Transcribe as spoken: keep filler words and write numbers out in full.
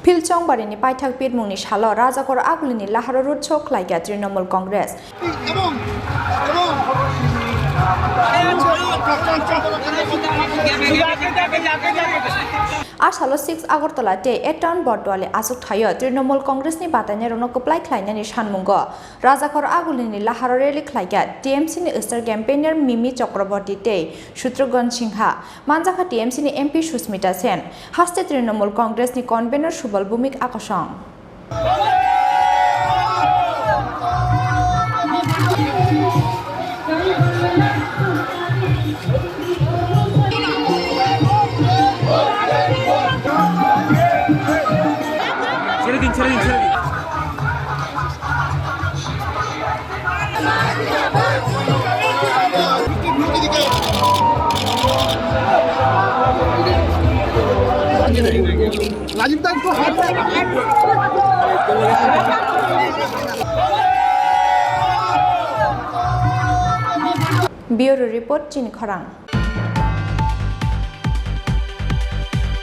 Philchongbarini paithak pitmungni salo Rajakhor Agulini laharo road show khlaikha Trinamool Congress. A salo six Agartala tei eight town Bordwali achuk thaio Trinamool Congressni batainairokno kwplai khlainani sanmungo Rajakhor Agulini laharo rally khlaikha T M C ni star campaigner Mimi Chakraborty tei Shatrughan Singha, manjakha T M C ni M P Sushmita Sen, haste Trinamool Congress ni convener Subal Bhowmik akosong. Cherry din, cherry din, cherry din. Bureau report, Chini Khorang.